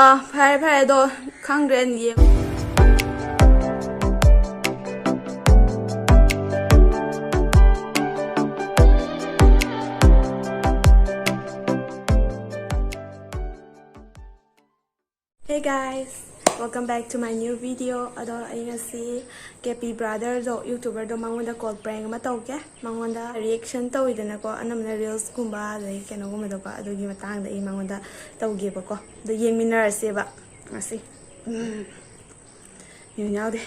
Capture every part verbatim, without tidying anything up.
ꯑꯥ, ꯐꯔꯦ, ꯐꯔꯦ, ꯑꯗꯣ ꯈꯪꯗ꯭ꯔꯦ, ꯌꯦꯡꯉꯣ꯫ Hey guys, welcome back to my new video. ꯑꯗꯣ ꯑꯩ ꯉꯁꯤ ꯀꯦ ꯄꯤ brotherꯗꯣ, YouTuberꯗꯣ, ꯃꯉꯣꯟꯗ call prank ꯑꯃ ꯇꯧꯒꯦ꯫ ꯃꯉꯣꯟꯗ reaction ꯇꯧꯋꯤꯗꯅꯀꯣ, ꯑꯅꯝꯕꯅ reelsꯀꯨꯝꯕ ꯑꯗꯩ ꯀꯩꯅꯣꯒꯨꯝꯕꯗꯀꯣ, ꯑꯗꯨꯒꯤ ꯃꯇꯥꯡꯗ ꯑꯩ ꯃꯉꯣꯟꯗ ꯇꯧꯒꯦꯕꯀꯣ꯫ ꯑꯗꯣ ꯌꯦꯡꯃꯤꯟꯅꯔꯁꯦꯕ ꯉꯁꯤ꯫ ꯎꯝ꯫ ꯌꯨꯝ ꯌꯥꯎꯗꯦ꯫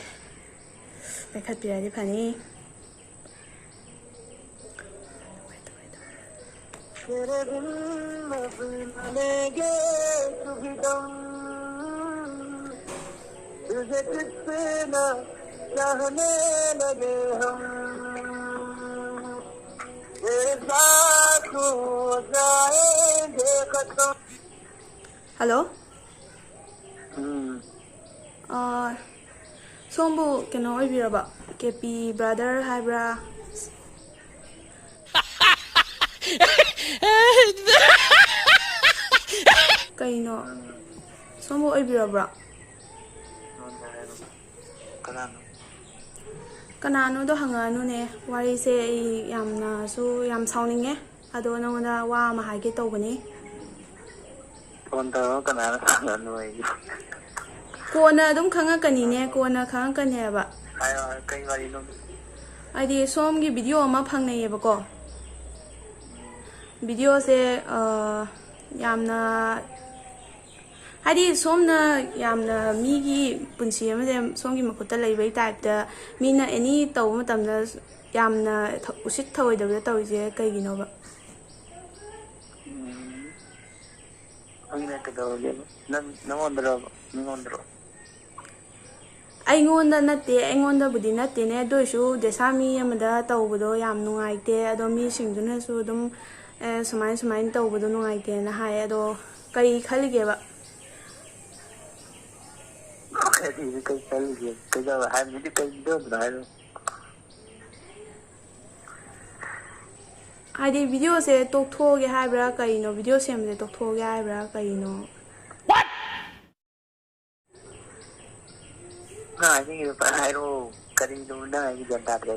ꯄꯥꯏꯈꯠꯄꯤꯔꯗꯤ ꯐꯅꯤ꯫ तेरे बिन अब न लेंगे सुबह दम, तुझे कितना चाहने लगे हम, तेरे साथ हो जाएंगे खत्म। Hello? ꯎꯝ꯫ ꯑꯥ, ꯁꯣꯝꯕꯨ ꯀꯩꯅꯣ ꯑꯣꯏꯕꯤꯔꯕ? ꯀꯦ ꯄꯤ brother ꯍꯥꯏꯕ꯭ꯔꯥ? ꯀꯩꯅꯣ? ꯎꯝ꯫ ꯁꯣꯝꯕꯨ ꯑꯣꯏꯕꯤꯔꯕ꯭ꯔꯣ? ꯀꯅꯥꯅꯣ? ꯀꯅꯥꯅꯣꯗꯣ ꯍꯪꯉꯛꯑꯅꯨꯅꯦ꯫ ꯋꯥꯔꯤꯁꯦ ꯑꯩ ꯌꯥꯝꯅꯁꯨ ꯌꯥꯝ ꯁꯥꯎꯅꯤꯡꯉꯦ꯫ ꯑꯗꯣ ꯅꯉꯣꯟꯗ ꯋꯥ ꯑꯃ ꯍꯥꯏꯒꯦ ꯇꯧꯕꯅꯤ꯫ Phone ꯇꯧꯔꯒ ꯀꯅꯥꯅꯣ ꯍꯪꯉꯛꯑꯅꯨ ꯑꯩ? ꯀꯣꯟꯅ ꯑꯗꯨꯝ ꯈꯪꯉꯛꯀꯅꯤꯅꯦ, ꯀꯣꯟꯅ ꯈꯪꯉꯛꯀꯅꯦꯕ꯫ ꯍꯥꯏꯌꯣ, ꯍꯥꯏꯌꯣ, ꯀꯩ ꯋꯥꯔꯤꯅꯣ? ꯍꯥꯏꯗꯤ ꯁꯣꯝꯒꯤ video ꯑꯃ ꯐꯪꯅꯩꯌꯦꯕꯀꯣ꯫ Videoꯁꯦ, ꯑ, ꯌꯥꯝꯅ, ꯍꯥꯏꯗꯤ ꯁꯣꯝꯅ ꯌꯥꯝꯅ ꯃꯤꯒꯤ ꯄꯨꯟꯁꯤ ꯑꯃꯁꯦ ꯁꯣꯝꯒꯤ ꯃꯈꯨꯠꯇ ꯂꯩꯕꯩ typeꯇ ꯃꯤꯅ any ꯇꯧꯕ ꯃꯇꯝꯗ ꯌꯥꯝꯅ ꯊ-, ꯎꯁꯤꯠ ꯊꯑꯣꯏꯗꯕꯗ ꯇꯧꯔꯤꯁꯦ ꯀꯩꯒꯤꯅꯣꯕ? ꯎꯝ, ꯈꯪꯗꯦ ꯀꯩꯗꯧꯔꯒꯦꯕ? ꯅꯪ, ꯅꯪꯉꯣꯟꯗꯔꯣꯕ? ꯃꯤꯉꯣꯟꯗꯔꯣ? ꯑꯩꯉꯣꯟꯗ ꯅꯠꯇꯦ, ꯑꯩꯉꯣꯟꯗꯕꯨꯗꯤ ꯅꯠꯇꯦꯅꯦ, ꯑꯗꯨ ꯑꯣꯏꯁꯨ ꯗꯦꯁꯥ ꯃꯤ ꯑꯃꯗ ꯇꯧꯕꯗꯣ ꯌꯥꯝ ꯅꯨꯡꯉꯥꯏꯇꯦ꯫ ꯑꯗꯣ ꯃꯤꯁꯤꯡꯗꯨꯅꯁꯨ ꯑꯗꯨꯝ, "ꯑꯦ, ꯁꯨꯃꯥꯏ ꯁꯨꯃꯥꯏꯅ ꯇꯧꯕꯗꯣ ꯅꯨꯡꯉꯥꯏꯇꯦꯅ" ꯍꯥꯏ꯫ ꯑꯗꯣ ꯀꯔꯤ ꯈꯜꯂꯤꯒꯦꯕ? ꯀꯔꯤꯅꯣ ꯀꯩ ꯈꯜꯂꯤꯒꯦ? ꯀꯩꯗꯧꯔꯦ ꯍꯥꯏꯕꯗꯤ ꯀꯩꯗꯧꯗ꯭ꯔꯣ ꯍꯥꯏꯔꯣ? ꯍꯥꯏꯗꯤ ꯚꯤꯗꯤꯑꯣꯁꯦ ꯇꯣꯛꯊꯣꯛꯑꯒꯦ ꯍꯥꯏꯕ꯭ꯔꯥ ꯀꯩꯅꯣ? ꯚꯤꯗꯤꯑꯣ ꯁꯦꯝꯕꯁꯦ ꯇꯣꯛꯊꯣꯛꯑꯒꯦ ꯍꯥꯏꯕ꯭ꯔꯥ ꯀꯩꯅꯣ? ꯅꯪ ꯍꯥꯏꯅꯤꯡꯉꯤꯗꯣ ꯐꯖꯅ ꯍꯥꯏꯔꯛꯑꯣ꯫ ꯀꯔꯤꯅꯣ ꯅꯪ ꯍꯥꯏꯁꯦ? ꯒ꯭ꯌꯥꯟ ꯇꯥꯗ꯭ꯔꯦ꯫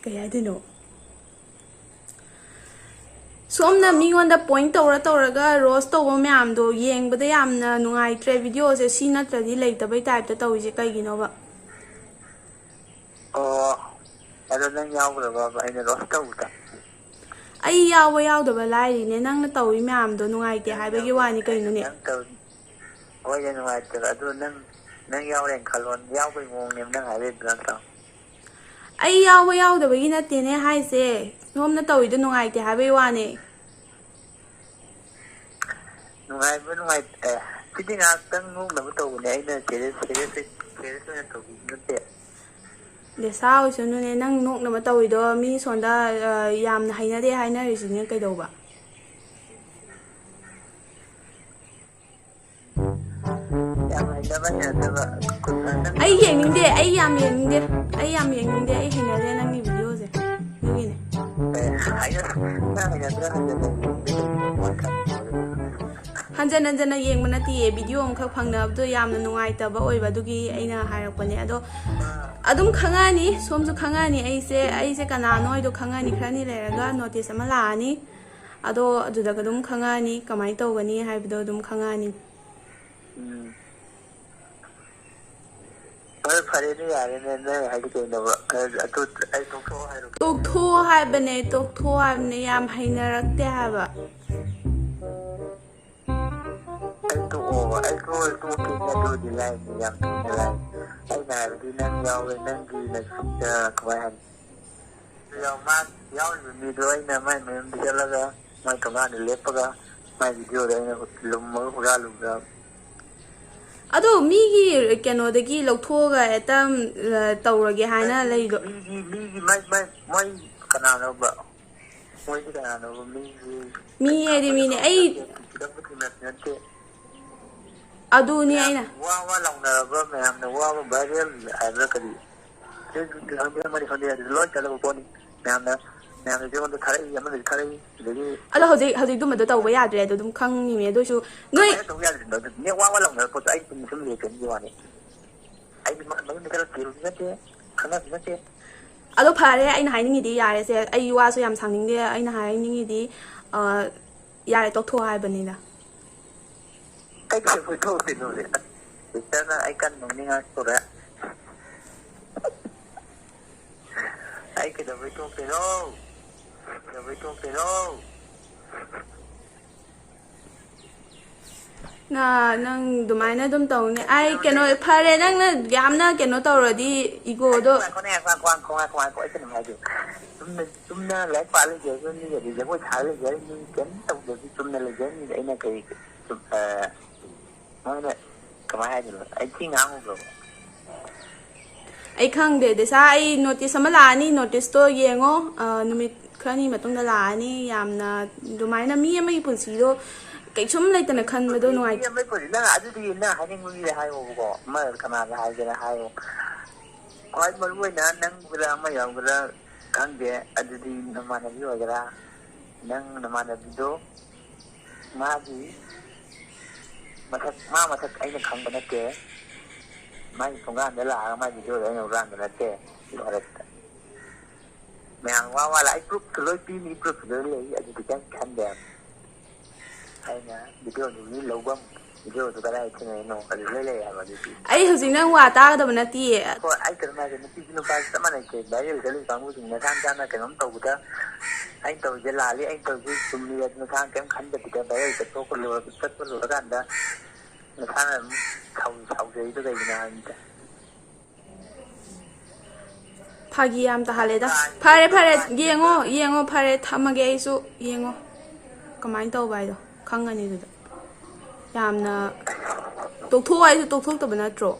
ꯀꯩ ꯍꯥꯏꯗꯣꯏꯅꯣ? ꯁꯣꯝꯅ ꯃꯤꯉꯣꯟꯗ ꯄꯣꯏꯟ ꯇꯧꯔ ꯇꯧꯔꯒ ꯔꯣꯁ ꯇꯧꯕ ꯃꯌꯥꯝꯗꯣ ꯌꯦꯡꯕꯗ ꯌꯥꯝꯅ ꯅꯨꯡꯉꯥꯏꯇ꯭ꯔꯦ꯫ ꯚꯤꯗꯤꯑꯣꯁꯦ ꯁꯤ ꯅꯠꯇ꯭ꯔꯗꯤ ꯂꯩꯇꯕꯩ ꯇꯥꯏꯞꯇ ꯇꯧꯔꯤꯁꯦ ꯀꯩꯒꯤꯅꯣꯕ? ꯑꯣ, ꯑꯗꯣ ꯅꯪ ꯌꯥꯎꯈ꯭ꯔꯕꯕ ꯑꯩꯅ ꯔꯣꯁ ꯇꯧꯕꯗ? ꯑꯩ ꯌꯥꯎꯕ ꯌꯥꯎꯗꯕ ꯂꯥꯏꯔꯤꯅꯦ, ꯅꯪꯅ ꯇꯧꯔꯤ ꯃꯌꯥꯝꯗꯣ ꯅꯨꯡꯉꯥꯏꯇꯦ ꯅꯪ ꯍꯥꯏꯕꯒꯤ ꯌꯥꯎꯈ꯭ꯔꯕ? ꯋꯥꯅꯤ ꯀꯩꯅꯣꯅꯦ꯫ ꯅꯪ ꯇꯧꯔꯤ꯫ ꯍꯣꯏꯅꯦ, ꯅꯨꯡꯉꯥꯏꯇꯦꯕ꯫ ꯑꯗꯨ ꯅꯪ, ꯅꯪ ꯌꯥꯎꯔꯦꯅ ꯈꯜꯂꯣ꯫ ꯌꯥꯎꯕꯩ ꯃꯑꯣꯡꯅꯦꯕ ꯅꯪ ꯍꯥꯏꯔꯛꯏꯗꯣ ꯅꯠꯇ꯭ꯔꯣ? ꯑꯩ ꯌꯥꯎꯕ ꯌꯥꯎꯗꯕꯒꯤ ꯅꯠꯇꯦꯅꯦ ꯍꯥꯏꯁꯦ, ꯁꯣꯝꯅ ꯇꯧꯔꯤꯗꯣ ꯅꯨꯡꯉꯥꯏꯇꯦ ꯍꯥꯏꯕꯒꯤ ꯋꯥꯅꯦ꯫ ꯅꯨꯡꯉꯥꯏꯕ ꯅꯨꯡꯉꯥꯏ-, ꯑꯦ, ꯁꯤꯗꯤ ꯉꯥꯏꯍꯥꯛꯇꯪ ꯅꯣꯛꯅꯕ ꯇꯧꯕꯅꯦ꯫ ꯑꯩꯅ ꯁꯦꯔꯤꯌꯁ, ꯁꯦꯔꯤꯌꯁ, ꯁꯦꯔꯤꯌꯁ ꯑꯣꯏꯅ ꯇꯧꯕꯤꯕ ꯅꯠꯇꯦ꯫ ꯗꯦꯁꯥ ꯑꯣꯏꯁꯅꯨꯅꯦ, ꯅꯪ ꯅꯣꯛꯅꯕ ꯇꯧꯔꯤꯗꯣ ꯃꯤ ꯁꯣꯝꯗ, ꯑ, ꯌꯥꯝꯅ ꯍꯩꯅꯗꯦ ꯍꯥꯏꯅꯔꯤꯁꯤꯅꯦ ꯀꯩꯗꯧꯕ? ꯌꯥꯝ ꯍꯩꯅꯕ ꯍꯩꯅꯗꯕ꯫ ꯅꯪ ꯑꯩ ꯌꯦꯡꯅꯤꯡꯗꯦ, ꯑꯩ ꯌꯥꯝ ꯌꯦꯡꯅꯤꯡꯗꯦ, ꯑꯩ ꯌꯥꯝ ꯌꯦꯡꯅꯤꯡꯗꯦ, ꯑꯩ ꯍꯩꯅꯗꯦ ꯅꯪꯒꯤ ꯚꯤꯗꯤꯑꯣꯁꯦ, ꯑꯗꯨꯒꯤꯅꯦ꯫ ꯑꯦ, ꯍꯩꯅ-, ꯅꯪ ꯍꯩꯅꯗ꯭ꯔꯥ ꯍꯩꯅꯗ꯭ꯔꯥ? ꯍꯟꯖꯟ ꯍꯟꯖꯟꯅ ꯌꯦꯡꯕ ꯅꯠꯇꯤꯌꯦ, ꯚꯤꯗꯤꯑꯣ ꯑꯃꯈꯛ ꯐꯪꯅꯕꯗꯣ ꯌꯥꯝꯅ ꯅꯨꯡꯉꯥꯏꯇꯕ ꯑꯣꯏꯕ, ꯑꯗꯨꯒꯤ ꯑꯩꯅ ꯍꯥꯏꯔꯛꯄꯅꯦ꯫ ꯑꯗꯣ ꯑꯗꯨꯝ ꯈꯪꯉꯛꯑꯅꯤ, ꯁꯣꯝꯁꯨ ꯈꯪꯉꯛꯑꯅꯤ, ꯑꯩꯁꯦ, ꯑꯩꯁꯦ ꯀꯅꯥꯅꯣ ꯍꯥꯏꯗꯣ ꯈꯪꯉꯛꯑꯅꯤ꯫ ꯈꯔꯅꯤ ꯂꯩꯔꯒ ꯅꯣꯇꯤꯁ ꯑꯃ ꯂꯥꯛꯑꯅꯤ, ꯑꯗꯣ ꯑꯗꯨꯗꯒ ꯑꯗꯨꯝ ꯈꯪꯉꯛꯑꯅꯤ, ꯀꯃꯥꯏꯅ ꯇꯧꯒꯅꯤ ꯍꯥꯏꯕꯗꯣ ꯑꯗꯨꯝ ꯈꯪꯉꯛꯑꯅꯤ꯫ ꯎꯝ꯫ ꯍꯣꯏ, ꯐꯔꯦꯅꯦ, ꯌꯥꯔꯦꯅꯦ, ꯅꯪ ꯍꯥꯏꯗꯤ ꯀꯩꯅꯣꯕ? ꯑꯗꯨ ꯑꯩ ꯇꯣꯛꯊꯣꯛꯑꯣ ꯍꯥꯏꯔꯣ? ꯇꯣꯛꯊꯣꯛꯑꯣ ꯍꯥꯏꯕꯅꯦ, ꯇꯣꯛꯊꯣꯛꯑꯣ ꯍꯥꯏꯕꯅꯦ, ꯌꯥꯝ ꯍꯩꯅꯔꯛꯇꯦ ꯍꯥꯏꯕ꯫ ꯑꯩ ꯇꯣꯛꯑꯣꯕ, ꯑꯩ ꯇꯣꯛꯑꯣ, ꯇꯣꯛꯀꯦ, ꯑꯗꯨꯗꯤ ꯂꯥꯏꯅꯤ, ꯌꯥꯝ ꯊꯤꯅ ꯂꯥꯏꯅꯤ꯫ ꯑꯩꯅ ꯍꯥꯏꯕꯗꯤ ꯅꯪ ꯌꯥꯎꯋꯦ, ꯅꯪꯒꯤ ꯅꯁꯨꯛꯇ ꯀꯃꯥꯏ ꯍꯥꯏꯅꯤ? ꯌꯥꯎ-, ꯃꯥ ꯌꯥꯎꯔꯤꯕ ꯃꯤꯗꯣ ꯑꯩꯅ ꯃꯥꯏ ꯃꯌꯨꯝꯗ ꯆꯠꯂꯒ, ꯃꯥꯏ ꯊꯣꯡꯒꯥꯟꯗ ꯂꯦꯞꯄꯒ, ꯃꯥꯏ ꯚꯤꯗꯤꯑꯣꯗꯣ ꯑꯩꯅ ꯂꯨꯝꯃꯒ ꯍꯨꯔꯥꯜꯂꯨꯕ꯭ꯔꯥ? ꯑꯗꯣ ꯃꯤꯒꯤ ꯀꯩꯅꯣꯗꯒꯤ ꯂꯧꯊꯣꯛꯑꯒ ꯍꯦꯛꯇ, ꯑ, ꯇꯧꯔꯒꯦ ꯍꯥꯏꯅ ꯂꯩꯗꯣ? ꯃꯤꯒꯤ, ꯃꯤꯒꯤ, ꯃꯥꯏ, ꯃꯥꯏ, ꯃꯣꯏ ꯀꯅꯥꯅꯣꯕ? ꯃꯣꯏꯁꯤ ꯀꯅꯥꯅꯣꯕ? ꯃꯤꯒꯤ ꯃꯤ ꯍꯥꯏꯗꯤ ꯃꯤꯅꯦ꯫ ꯑꯩ ꯈꯪꯕ ꯇꯤꯟꯅꯕꯁꯨ ꯅꯠꯇꯦ꯫ ꯑꯗꯨꯅꯤ ꯃꯌꯥꯝ ꯑꯩꯅ ꯋꯥ ꯋꯥ ꯂꯥꯎꯅꯔꯕ ꯃꯌꯥꯝꯅ ꯋꯥꯕ ꯚꯥꯏꯔꯦꯜ ꯍꯥꯏꯕ꯭ꯔꯥ ꯀꯔꯤ? ꯈꯪꯗꯦ, ꯑꯃꯗꯤ ꯈꯪꯗꯦ, ꯑꯗꯨ ꯂꯣꯏ ꯆꯠꯂꯕ ꯄꯣꯠꯅꯤ꯫ ꯃꯌꯥꯝꯅ, ꯃꯌꯥꯝꯅꯁꯨ ꯑꯩꯉꯣꯟꯗ ꯊꯥꯔꯛꯏ, ꯑꯃꯗꯁꯨ ꯊꯥꯔꯛꯏ, ꯑꯗꯒꯤ ꯑꯗꯣ ꯍꯧꯖꯤꯛ ꯍꯧꯖꯤꯛ ꯑꯗꯨꯝꯕꯗꯣ ꯇꯧꯕ ꯌꯥꯗ꯭ꯔꯦ, ꯑꯗꯣ ꯑꯗꯨꯝ ꯈꯪꯉꯤꯅꯦ꯫ ꯑꯗꯨ ꯑꯣꯏꯁꯨ ꯅꯣꯏ ꯀꯃꯥꯏꯅ ꯇꯧꯕ ꯌꯥꯗ꯭ꯔꯤꯅꯣ? ꯑꯗꯨ ꯅꯦꯠ ꯋꯥ ꯋꯥ ꯂꯥꯎꯅꯕ ꯄꯣꯠꯇꯣ ꯑꯩ ꯆꯨꯝꯅ ꯁꯨꯝ ꯂꯩꯔꯛꯀꯅꯤꯒꯤ ꯋꯥꯅꯤ꯫ ꯑꯩꯗꯤ ꯃ-, ꯃꯌꯨꯝꯗ ꯆꯠꯂꯛꯇꯦ, ꯅꯠꯇꯦ, ꯈꯪꯅꯕꯁꯨ ꯅꯠꯇꯦ꯫ ꯑꯗꯣ ꯐꯔꯦ, ꯑꯩꯅ ꯍꯥꯏꯅꯤꯡꯉꯤꯗꯤ ꯌꯥꯔꯦꯁꯦ, ꯑꯩ ꯋꯥꯁꯨ ꯌꯥꯝ ꯁꯥꯡꯅꯤꯡꯗꯦ꯫ ꯑꯩꯅ ꯍꯥꯏꯅꯤꯡꯉꯤꯗꯤ, ꯑ, ꯌꯥꯔꯦ, ꯇꯣꯛꯊꯣꯛꯑꯣ ꯍꯥꯏꯕꯅꯤꯗ꯫ ꯑꯩ ꯀꯩꯗꯧꯕꯩ ꯇꯣꯛꯇꯣꯏꯅꯣ ꯍꯧꯖꯤꯛ? ꯑꯁ, ꯁꯤꯁꯇꯔꯅ ꯑꯩ ꯀꯟꯅ ꯅꯣꯛꯅꯤꯡꯉꯛꯇꯣꯔꯦ꯫ ꯑꯩ ꯀꯩꯗꯧꯕꯩ ꯇꯣꯛꯇꯣꯏꯅꯣ? ꯀꯩꯗꯧꯕꯩ ꯇꯣꯛꯇꯣꯏꯅꯣ? ꯅ ꯅꯪ ꯑꯗꯨꯃꯥꯏꯅ ꯑꯗꯨꯝ ꯇꯧꯅꯤ꯫ ꯑꯩ ꯀꯩꯅꯣ, ꯐꯔꯦ, ꯅꯪꯅ ꯌꯥꯝꯅ ꯀꯩꯅꯣ ꯇꯧꯔꯗꯤ ꯏꯒꯣꯗꯣ꯫ ꯉꯥꯏꯈꯣꯅꯦ, ꯉꯥꯏꯈꯣ, ꯉꯥꯏꯈꯣ, ꯉꯥꯏꯈꯣ, ꯉꯥꯏꯈꯣ, ꯑꯩ ꯀꯩꯅꯣꯝ ꯍꯥꯏꯒꯦ꯫ ꯆꯨꯝꯅ, ꯆꯨꯝꯅ ꯂꯥꯏꯔꯤꯛ ꯄꯥ ꯂꯩꯖꯔꯒ ꯃꯤꯒꯗꯤ ꯖꯒꯣꯏ ꯁꯥ ꯂꯩꯖꯔ ꯃꯤ ꯀꯩꯝ ꯇꯧꯗꯕꯤ ꯆꯨꯝꯅ ꯂꯩꯖꯔ ꯃꯤꯗ ꯑꯩꯅ ꯀꯔꯤ, ꯆꯨꯝ-, ꯑ, ꯃꯣꯏꯅ ꯀꯃꯥꯏ ꯍꯥꯏꯗꯣꯏꯅꯣ? ꯑꯩ ꯊꯤ ꯉꯥꯡꯉꯨꯕ꯭ꯔꯣ? ꯑꯩ ꯈꯪꯗꯦ, ꯗꯦꯁꯥ, ꯑꯩ ꯅꯣꯇꯤꯁ ꯑꯃ ꯂꯥꯛꯑꯅꯤ, ꯅꯣꯇꯤꯁꯇꯣ ꯌꯦꯡꯉꯣ꯫ ꯑ, ꯅꯨꯃꯤꯠ ꯈꯔꯅꯤ ꯃꯇꯨꯡꯗ ꯂꯥꯛꯑꯅꯤ꯫ ꯌꯥꯝꯅ ꯑꯗꯨꯃꯥꯏꯅ ꯃꯤ ꯑꯃꯒꯤ ꯄꯨꯟꯁꯤꯗꯣ ꯀꯩꯁꯨꯝ ꯂꯩꯇꯅ ꯈꯟꯕꯗꯣ ꯃꯤ ꯅꯨꯡꯉꯥꯏꯇꯦ꯫ ꯑꯃꯒꯤ ꯄꯨꯟꯁꯤ, ꯅꯪ ꯑꯗꯨꯗꯤ ꯅꯪ ꯍꯥꯏꯅꯤꯡꯕ ꯃꯤꯗ ꯍꯥꯏꯌꯣꯕꯀꯣ, ꯑꯃ ꯀꯅꯥꯗ ꯍꯥꯏꯒꯦꯔꯥ ꯍꯥꯏꯌꯣ꯫ ꯈ꯭ꯋꯥꯏ ꯃꯔꯨ ꯑꯣꯏꯅ ꯅꯪ ꯑꯣꯏꯒꯦꯔꯥ ꯑꯃ ꯌꯥꯎꯒꯦꯔꯥ ꯈꯪꯗꯦ, ꯑꯗꯨꯗꯤ ꯅꯃꯥꯟꯅꯕꯤ ꯑꯣꯏꯒꯦꯔꯥ, ꯅꯪ ꯅꯃꯥꯟꯅꯕꯤꯗꯣ ꯃꯥꯒꯤ ꯃꯁꯛ, ꯃꯥ ꯃꯁꯛ ꯑꯩꯅ ꯈꯪꯕ ꯅꯠꯇꯦ, ꯃꯥꯒꯤ ꯊꯣꯡꯒꯥꯟꯗ ꯂꯥꯛꯑꯒ ꯃꯥꯒꯤ ꯚꯤꯗꯤꯑꯣꯗꯣ ꯑꯩꯅ ꯍꯨꯔꯥꯟꯕ ꯅꯠꯇꯦ꯫ ꯂꯣꯏꯔꯦ꯫ ꯃꯌꯥꯝ ꯋꯥ ꯋꯥ ꯂꯥꯛꯑꯦ, ꯄ꯭ꯔꯨꯐꯁꯨ ꯂꯣꯏ ꯄꯤꯅꯤ, ꯄ꯭ꯔꯨꯐꯁꯨ ꯂꯣꯏ ꯂꯩ, ꯑꯗꯨꯗꯤ ꯀꯩꯝ ꯈꯟꯗꯦ꯫ ꯑꯩꯅ ꯚꯤꯗꯤꯑꯣꯗꯨꯒꯤ ꯂꯧꯐꯝ, ꯚꯤꯗꯤꯑꯣꯗꯨ ꯀꯗꯥꯏ ꯊꯦꯡꯅꯩꯅꯣ, ꯑꯗꯨ ꯂꯣꯏ ꯂꯩ ꯍꯥꯏꯕ ꯑꯗꯨꯗꯤ꯫ ꯑꯩ ꯍꯧꯖꯤꯛ ꯅꯪ ꯋꯥ ꯇꯥꯒꯗꯕ ꯅꯠꯇꯤꯌꯦ꯫ ꯍꯣꯏ, ꯑꯩ ꯀꯩꯅꯣꯝ ꯍꯥꯏꯒꯦ, ꯅꯨꯄꯤꯁꯨ ꯅꯨꯄꯥꯁꯨ ꯆꯞ ꯃꯥꯟꯅꯩ, ꯚꯥꯏꯔꯦꯜ ꯆꯠꯂꯤ ꯀꯥꯡꯕꯨꯁꯤꯡ ꯅꯁꯥ ꯅꯁꯥꯅ ꯀꯩꯅꯣꯝ ꯇꯧꯕꯗ, "ꯑꯩꯅ ꯇꯧꯔꯤꯁꯦ ꯂꯥꯜꯂꯤ, ꯑꯩꯅ ꯇꯧꯔꯤꯁꯦ ꯆꯨꯝꯃꯤ" ꯑꯗꯨ ꯅꯁꯥꯅ ꯀꯩꯝ ꯈꯟꯗꯕꯤꯗ ꯚꯥꯏꯔꯦꯜ ꯆꯠꯊꯣꯛꯄ ꯂꯣꯏꯔ-, ꯆꯠꯄ ꯂꯣꯏꯔꯀꯥꯟꯗ ꯅꯁꯥꯅ ꯑꯗꯨꯝ ꯁꯥꯎ-, ꯁꯥꯎꯖꯔꯤꯗꯣ ꯀꯩꯒꯤꯅꯣ ꯍꯥꯏꯕꯅꯤꯗ꯫ ꯐꯥꯒꯤ ꯌꯥꯝ ꯇꯥꯍꯜꯂꯦꯗ꯫ ꯐꯔꯦ, ꯐꯔꯦ, ꯌꯦꯡꯉꯣ, ꯌꯦꯡꯉꯣ, ꯐꯔꯦ, ꯊꯝꯃꯒꯦ ꯑꯩꯁꯨ꯫ ꯌꯦꯡꯉꯣ ꯀꯃꯥꯏꯅ ꯇꯧꯕ ꯍꯥꯏꯗꯣ ꯈꯪꯉꯅꯤ ꯑꯗꯨꯗ꯫ ꯌꯥꯝꯅ ꯇꯣꯛꯊꯣꯛꯑꯣ ꯍꯥꯏꯁꯨ ꯇꯣꯛꯊꯣꯛꯇꯕ ꯅꯠꯇ꯭ꯔꯣ?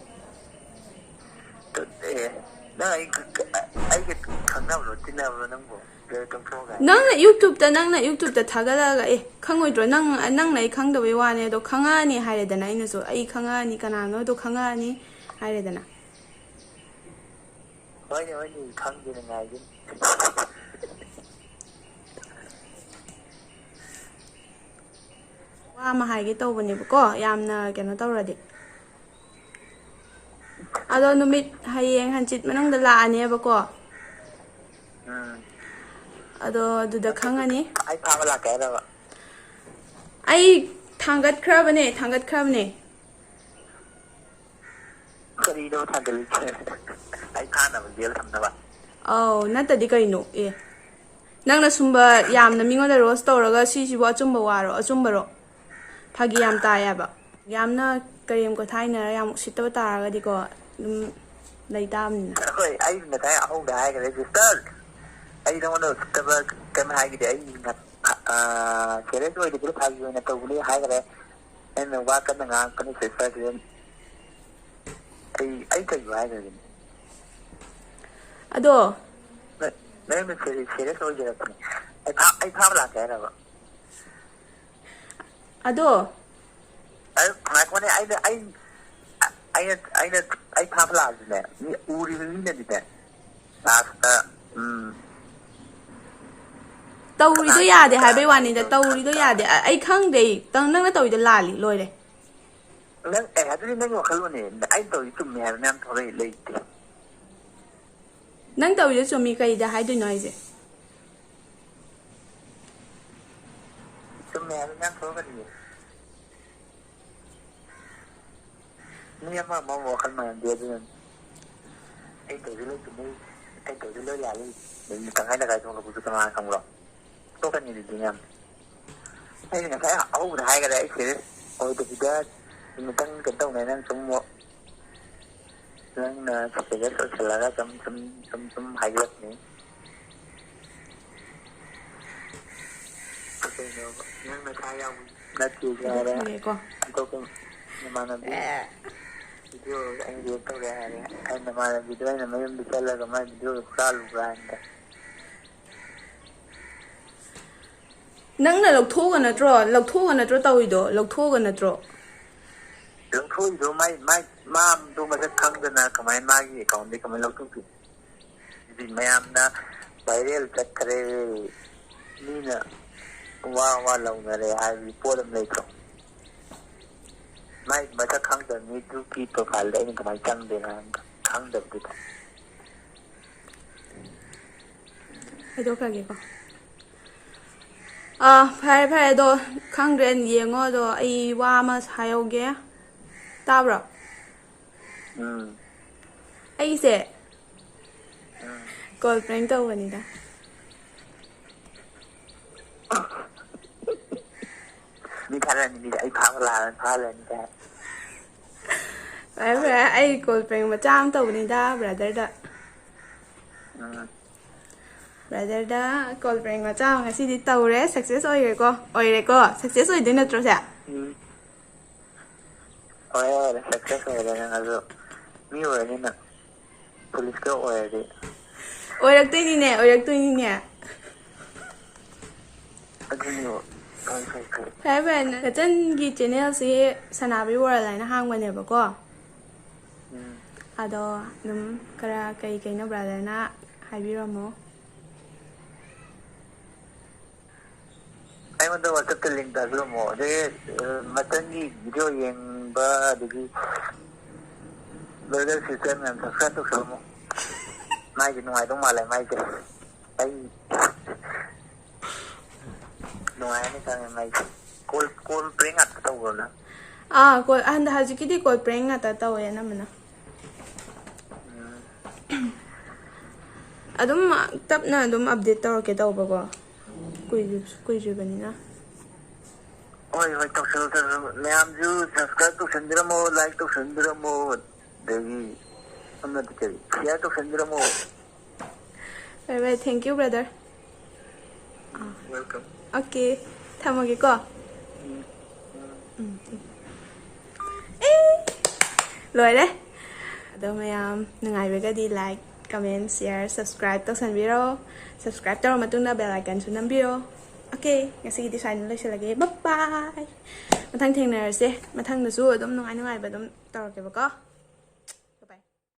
ꯑꯦ, ꯅꯪ ꯑꯩ, ꯑꯩꯒ ꯈꯪꯅꯕ꯭ꯔꯣ, ꯇꯤꯟꯅꯕ꯭ꯔꯣ ꯅꯪꯕꯨ? ꯂꯣꯏ ꯇꯣꯛꯊꯣꯛꯑꯒ꯫ ꯅꯪꯅ ꯌꯨꯇ꯭ꯌꯨꯕꯇ, ꯅꯪꯅ ꯌꯨꯇ꯭ꯌꯨꯕꯇ ꯊꯥꯒꯠꯂꯛꯑꯒ, "ꯑꯦ, ꯈꯪꯉꯣꯏꯗ꯭ꯔꯣ? ꯅꯪ, ꯅꯪꯅ ꯑꯩ ꯈꯪꯗꯕꯩ ꯋꯥꯅꯦ, ꯑꯗꯣ ꯈꯪꯉꯛꯑꯅꯤ" ꯍꯥꯏꯔꯦꯗꯅ꯫ ꯑꯩꯅꯁꯨ "ꯑꯩ ꯈꯪꯉꯛꯑꯅꯤ, ꯀꯅꯥꯅꯣꯗꯣ ꯈꯪꯉꯛꯑꯅꯤ" ꯍꯥꯏꯔꯦꯗꯅ꯫ ꯍꯣꯏꯅꯦ, ꯍꯣꯏꯅꯦ, ꯈꯪꯗꯦꯅꯦ, ꯉꯥꯏꯒꯦꯅꯦ꯫ ꯋꯥ ꯑꯃ ꯍꯥꯏꯒꯦ ꯇꯧꯕꯅꯦꯕꯀꯣ, ꯌꯥꯝꯅ ꯀꯩꯅꯣ ꯇꯧꯔꯗꯤ꯫ ꯑꯗꯣ ꯅꯨꯃꯤꯠ ꯍꯌꯦꯡ ꯍꯪꯆꯤꯠ ꯃꯅꯨꯡꯗ ꯂꯥꯛꯑꯅꯦꯕꯀꯣ꯫ ꯎꯝ꯫ ꯑꯗꯣ ꯑꯗꯨꯗ ꯈꯪꯉꯅꯤ꯫ ꯑꯩ ꯐꯥꯕ ꯂꯥꯛꯀꯦ ꯍꯥꯏꯔꯕ? ꯑꯩ ꯊꯥꯡꯒꯠꯈ꯭ꯔꯕꯅꯦ, ꯊꯥꯡꯒꯠꯈ꯭ꯔꯕꯅꯦ꯫ ꯀꯔꯤꯅꯣ ꯊꯥꯡꯒꯠꯂꯤꯁꯦ? ꯑꯩ ꯐꯥꯅꯕ ꯖꯦꯜ ꯊꯝꯅꯕ? ꯑꯧ, ꯅꯠꯇꯗꯤ ꯀꯩꯅꯣ? ꯑꯦ, ꯅꯪꯅ ꯁꯨꯝꯕ ꯌꯥꯝꯅ ꯃꯤꯉꯣꯟꯗ ꯔꯣꯁ ꯇꯧꯔꯒ ꯁꯤꯁꯤꯕꯨ ꯑꯆꯨꯝꯕ ꯋꯥꯔꯣ? ꯑꯆꯨꯝꯕꯔꯣ? ꯐꯥꯒꯤ ꯌꯥꯝ ꯇꯥꯏꯌꯦꯕ꯫ ꯌꯥꯝꯅ ꯀꯔꯦꯝ ꯀꯊꯥꯏꯅꯔ ꯌꯥꯝ ꯎꯁꯤꯠꯇꯕ ꯇꯥꯔꯒꯗꯤꯀꯣ, ꯑꯗꯨꯝ ꯂꯩ ꯇꯥꯕꯅꯤꯅ꯫ ꯍꯣꯏ, ꯑꯩ ꯉꯁꯥꯏ ꯑꯍꯧꯕꯗ ꯍꯥꯏꯈ꯭ꯔꯦ, ꯁꯤꯁꯇꯔ꯫ ꯑꯩ ꯅꯉꯣꯟꯗ ꯎꯁꯤꯠꯇꯕ ꯀꯩꯝ ꯍꯥꯏꯈꯤꯗꯦ꯫ ꯑꯩ ꯉ-, ꯑ, ꯁꯦꯔꯤꯌꯁ ꯑꯣꯏꯗꯕꯤꯗ ꯐꯥꯒꯤ ꯑꯣꯏꯅ ꯇꯧꯕꯅꯤ ꯍꯥꯏꯈ꯭ꯔꯦ꯫ ꯅꯪꯅ ꯋꯥ ꯀꯟꯅ ꯉꯥꯡꯉꯛꯄꯅꯤ, ꯁꯤꯁꯇꯔ꯫ ꯑꯩ, ꯑꯩ ꯀꯩꯕꯨ ꯍꯥꯏꯈ꯭ꯔꯒꯦ? ꯑꯗꯣ ꯅ-, ꯅꯪꯅ ꯁꯦꯔꯤ-, ꯁꯦꯔꯤꯌꯁ ꯑꯣꯏꯖꯔꯛꯄꯅꯦ꯫ ꯑꯩ ꯐꯥ-, ꯑꯩ ꯐꯥꯕ ꯂꯥꯛꯀꯦ ꯍꯥꯏꯔꯕ? ꯑꯗꯣ ꯑꯩ, ꯉꯥꯏꯈꯣꯅꯦ, ꯑꯩꯅ, ꯑꯩ, ꯑꯩꯅ, ꯑꯩꯅ, ꯑꯩ ꯐꯥꯕ ꯂꯥꯛꯑꯁꯨꯅꯦ, ꯃꯤ ꯎꯔꯤꯕ ꯃꯤꯅꯗꯤꯅꯦ, ꯂꯥꯁꯇ, ꯎꯝ, ꯇꯧꯔꯤꯗꯣ ꯀꯅꯥꯒꯤ ꯌꯥꯗꯦ ꯍꯥꯏꯕꯩ ꯀꯅꯥꯅꯣ ꯋꯥꯅꯤꯗ, ꯇꯧꯔꯤꯗꯣ ꯇꯧꯔꯤꯗꯣ ꯈꯪꯗꯦ꯫ ꯌꯥꯗꯦ꯫ ꯑ-, ꯑꯩ ꯈꯪꯗꯦ, ꯑꯩ, ꯅꯪ-, ꯅꯪꯅ ꯇꯧꯔꯤꯗꯣ ꯂꯥꯜꯂꯤ, ꯂꯣꯏꯔꯦ꯫ ꯅꯪ, ꯑꯦ, ꯑꯗꯨꯗꯤ ꯅꯪꯒꯤ ꯋꯥꯈꯜꯂꯣꯟꯅꯦ꯫ ꯑꯩꯅ ꯇꯧꯔꯤ ꯆꯨꯝꯃꯦ ꯍꯥꯏꯕ ꯃꯌꯥꯝ ꯊꯣꯛꯂꯛꯏ ꯂꯩꯇꯦ꯫ ꯅꯪ ꯇꯧꯔꯤꯗꯣ ꯆꯨꯝꯃꯤ, ꯀꯩꯗ ꯍꯥꯏꯗꯣꯏꯅꯣ ꯍꯥꯏꯁꯦ? ꯆꯨꯝꯃꯦ ꯍꯥꯏꯕ ꯃꯌꯥꯝ ꯊꯣꯛꯂꯛꯀꯅꯤꯌꯦ꯫ ꯃꯤ ꯑꯃ ꯑꯃ ꯋꯥꯈꯜ ꯃꯥꯟꯅꯗꯦ, ꯑꯗꯨꯅꯅꯤ꯫ ꯑꯩ ꯇꯧꯔꯤꯗꯣ ꯂꯣꯏ ꯆꯨꯝꯃꯤ, ꯑꯩ ꯇꯧꯔꯤꯗꯣ ꯂꯣꯏ ꯂꯥꯜꯂꯤ꯫ ꯑꯗꯨꯗꯤ ꯇꯪꯈꯥꯏ ꯇꯪꯈꯥꯏ ꯊꯣꯛꯂꯛꯄꯁꯨ ꯀꯅꯥꯅ ꯈꯪꯕ꯭ꯔꯣ? ꯊꯣꯛꯀꯅꯤ ꯑꯗꯨꯗꯤ ꯃꯌꯥꯝ꯫ ꯑꯩꯅ ꯉꯁꯥꯏ ꯑꯍꯧꯕꯗ ꯍꯥꯏꯈꯔꯦ, ꯑꯩ ꯁꯦꯔꯤꯌꯁ ꯑꯣꯏꯗꯕꯤꯗ ꯅꯨꯃꯤꯠꯇꯪ ꯀꯩꯅꯣ ꯇꯧꯅꯦ, ꯅꯪ ꯁꯨꯝ ꯅꯪꯅ ꯁꯦꯔꯤꯌꯁ ꯑꯣꯏꯁꯜꯂꯒ ꯁꯨꯝ, ꯁꯨꯝ, ꯁꯨꯝ, ꯁꯨꯝ ꯍꯥꯏꯖꯤꯜꯂꯛꯄꯅꯤ꯫ ꯀꯩꯅꯣꯕ? ꯅꯪ ꯅꯁꯥ ꯌꯥꯎꯕ ꯅꯠꯇꯦꯁꯨ ꯍꯥꯏꯔꯦ꯫ ꯊꯥꯒꯠꯈ꯭ꯔꯒꯦꯀꯣ꯫ ꯑꯇꯣꯞꯄ ꯅꯃꯥꯟꯅꯕꯤ ꯑꯦ꯫ ꯚꯤꯗꯤꯑꯣ ꯑꯩꯅ ꯔꯤꯌꯦꯛ ꯇꯧꯔꯦ ꯍꯥꯏꯔꯦ꯫ ꯑꯩ ꯅꯃꯥꯟꯅꯕꯤꯗꯣ ꯑꯩꯅ ꯃꯌꯨꯝꯗ ꯆꯠꯂꯒ ꯃꯥꯏ ꯚꯤꯗꯤꯑꯣꯗꯣ ꯍꯨꯔꯥꯜꯂꯨꯕ꯭ꯔꯥ ꯍꯥꯏꯅ꯫ ꯅꯪꯅ ꯂꯧꯊꯣꯛꯑꯒ ꯅꯠꯇ꯭ꯔꯣ? ꯂꯧꯊꯣꯛꯑꯒ ꯅꯠꯇ꯭ꯔꯣ ꯇꯧꯔꯤꯗꯣ? ꯂꯧꯊꯣꯛꯑꯒ ꯅꯠꯇ꯭ꯔꯣ? ꯂꯧꯊꯣꯛꯏꯗꯣ ꯃꯥꯏ, ꯃꯥꯏ, ꯃꯥꯗꯣ ꯃꯁꯛ ꯈꯪꯗꯅ ꯀꯃꯥꯏꯅ ꯃꯥꯒꯤ ꯑꯦꯀꯥꯎꯟꯗꯒꯤ ꯀꯃꯥꯏꯅ ꯂꯧꯊꯣꯛꯇꯣꯏꯅꯣ? ꯃꯌꯥꯝꯅ ꯚꯥꯏꯔꯦꯜ ꯆꯠꯈ꯭ꯔꯦ, ꯃꯤꯅ ꯋꯥ ꯋꯥ ꯂꯧꯅꯔꯦ ꯍꯥꯏꯕꯒꯤ ꯄꯣꯠ ꯑꯃ ꯂꯩꯇ꯭ꯔꯣ? ꯃꯥꯏ ꯃꯁꯛ ꯈꯪꯗꯕ ꯃꯤꯗꯨꯒꯤ ꯄ꯭ꯔꯣꯐꯥꯏꯜꯗ ꯑꯩꯅ ꯀꯃꯥꯏꯅ ꯆꯪꯗꯣꯏꯅꯣ ꯍꯥꯏꯕꯗꯣ, ꯈꯪꯗꯕꯗꯨꯗ꯫ ꯍꯥꯏꯗꯣꯛꯈ꯭ꯔꯒꯦꯀꯣ꯫ ꯑꯥ, ꯐꯔꯦ ꯐꯔꯦ, ꯑꯗꯣ ꯈꯪꯗ꯭ꯔꯦ, ꯌꯦꯡꯉꯣ꯫ ꯑꯗꯣ ꯑꯩ ꯋꯥ ꯑꯃ ꯍꯥꯏꯍꯧꯒꯦ, ꯇꯥꯕ꯭ꯔꯣ? ꯎꯝ꯫ ꯑꯩꯁꯦ ꯀꯣꯜ ꯄ꯭ꯔꯦꯡ ꯇꯧꯕꯅꯤꯗ꯫ ꯃꯤ ꯊꯥꯔꯛꯑꯅꯤ, ꯃꯤꯗ ꯑꯩ ꯐꯥꯕ ꯂꯥꯛꯑꯅꯤ, ꯐꯥꯍꯜꯂꯅꯤ ꯀꯥꯏ꯫ ꯐꯔꯦ ꯐꯔꯦ, ꯑꯩ ꯀꯣꯜ ꯄ꯭ꯔꯦꯡ ꯃꯆꯥ ꯑꯃ ꯇꯧꯕꯅꯤꯗ ꯕ꯭ꯔꯗꯔꯗ꯫ ꯎꯝ꯫ ꯕ꯭ꯔꯗꯔꯗ ꯀꯣꯜ ꯄ꯭ꯔꯦꯡ ꯃꯆꯥ ꯑꯃ ꯉꯁꯤꯗꯤ ꯇꯧꯔꯦ, ꯁꯛꯁꯦꯁ ꯑꯣꯏꯔꯦꯀꯣ꯫ ꯑꯣꯏꯔꯦꯀꯣ, ꯁꯛꯁꯦꯁ ꯑꯣꯏꯗꯣꯏ ꯅꯠꯇ꯭ꯔꯣ ꯁꯦ? ꯎꯝ꯫ ꯍꯣꯏ, ꯍꯣꯏ, ꯁꯛꯁꯦꯁ ꯑꯣꯏꯔꯦ ꯅꯪ꯫ ꯑꯗꯣ ꯃꯤ ꯑꯣꯏꯔꯅꯤꯅ, ꯄꯨꯂꯤꯁꯀ ꯑꯣꯏꯔꯗꯤ꯫ ꯑꯣꯏꯔꯛꯇꯣꯏꯅꯤꯅꯦ, ꯑꯣꯏꯔꯛꯇꯣꯏꯅꯤꯅꯦ꯫ ꯑꯗꯨꯅꯦꯕ꯫ ꯐꯩ, ꯐꯩ, ꯐꯩ꯫ ꯐꯔꯦ ꯐꯔꯦ, ꯅꯆꯟꯒꯤ ꯆꯦꯅꯦꯜꯁꯤ ꯁꯅꯥꯕꯤ ꯋꯥꯔꯜ ꯍꯥꯏꯅ ꯍꯥꯡꯕꯅꯦꯕꯀꯣ꯫ ꯎꯝ꯫ ꯑꯗꯣ ꯑꯗꯨꯝ ꯈꯔ ꯀꯩ ꯀꯩꯅꯣ ꯕ꯭ꯔꯗꯔꯅ ꯍꯥꯏꯕꯤꯔꯝꯃꯣ꯫ ꯑꯩꯉꯣꯟꯗ WhatsApp-ꯇ link ꯊꯥꯖꯤꯜꯂꯝꯃꯣ꯫ ꯑꯗꯒꯤ, ꯑ, ꯃꯊꯪꯒꯤ video ꯌꯦꯡꯕ, ꯑꯗꯒꯤ brother sister ꯃꯌꯥꯝ subscribe ꯇꯧꯁꯜꯂꯝꯃꯣ꯫ ꯃꯥꯏꯁꯦ ꯅꯨꯡꯉꯥꯏꯗꯧ ꯃꯥꯜꯂꯦ, ꯃꯥꯏꯁꯦ꯫ ꯑꯩ ꯅꯨꯡꯉꯥꯏꯔꯅꯤ ꯈꯪꯉꯦ, ꯃꯥꯏꯁꯦ꯫ Call, call prank ꯉꯥꯛꯇ ꯇꯧꯕ꯭ꯔꯣ ꯅꯪ? ꯑꯥ, ꯀꯣꯜ, ꯍꯟꯗꯛ ꯍꯧꯖꯤꯛꯀꯤꯗꯤ call prank ꯉꯥꯛꯇ ꯇꯧꯋꯦ ꯑꯅꯝꯕꯅ꯫ ꯎꯝ꯫ ꯑꯗꯨꯝ ꯇꯞꯅ ꯑꯗꯨꯝ update ꯇꯧꯔꯛꯀꯦ ꯇꯧꯕꯀꯣ, ꯀꯨꯏꯗ꯭ꯔꯤ-, ꯀꯨꯏꯗ꯭ꯔꯤꯕꯅꯤꯅ꯫ ꯍꯣꯏ, ꯍꯣꯏ, ꯇꯧꯁꯜꯂꯣ, ꯇꯧꯁꯜꯂꯣ꯫ ꯃꯌꯥꯝꯁꯨ subscribe ꯇꯧꯁꯟꯕꯤꯔꯝꯃꯣ, like ꯇꯧꯁꯟꯕꯤꯔꯝꯃꯣ, ꯑꯗꯒꯤ ꯑꯃꯗꯤ ꯀꯔꯤ, share ꯇꯧꯁꯟꯕꯤꯔꯝꯃꯣ꯫ ꯐꯔꯦ ꯐꯔꯦ, thank you brother꯫ Welcome. Okay, ꯊꯝꯃꯒꯦꯀꯣ꯫ ꯎꯝ꯫ ꯎꯝ, ꯑꯦ, ꯂꯣꯏꯔꯦ꯫ ꯑꯗꯣ ꯃꯌꯥꯝ ꯅꯨꯡꯉꯥꯏꯕꯒꯗꯤ like, comment, share, subscribe ꯇꯧꯁꯟꯕꯤꯔꯣ꯫ Subscribe ꯇꯧꯔ ꯃꯇꯨꯡꯗ bell icon-ꯁꯨ ꯅꯝꯕꯤꯔꯣ꯫ Okay, ꯉꯁꯤꯒꯤꯗꯤ ꯁꯨꯃꯥꯏꯅ ꯂꯣꯏꯁꯤꯜꯂꯒꯦ꯫ Bye bye꯫ ꯃꯊꯪ ꯊꯦꯡꯅꯔꯁꯦ꯫ ꯃꯊꯪꯗꯁꯨ ꯑꯗꯨꯝ ꯅꯨꯡꯉꯥꯏ ꯅꯨꯡꯉꯥꯏꯕ ꯑꯗꯨꯝ ꯇꯧꯔꯛꯀꯦꯕꯀꯣ꯫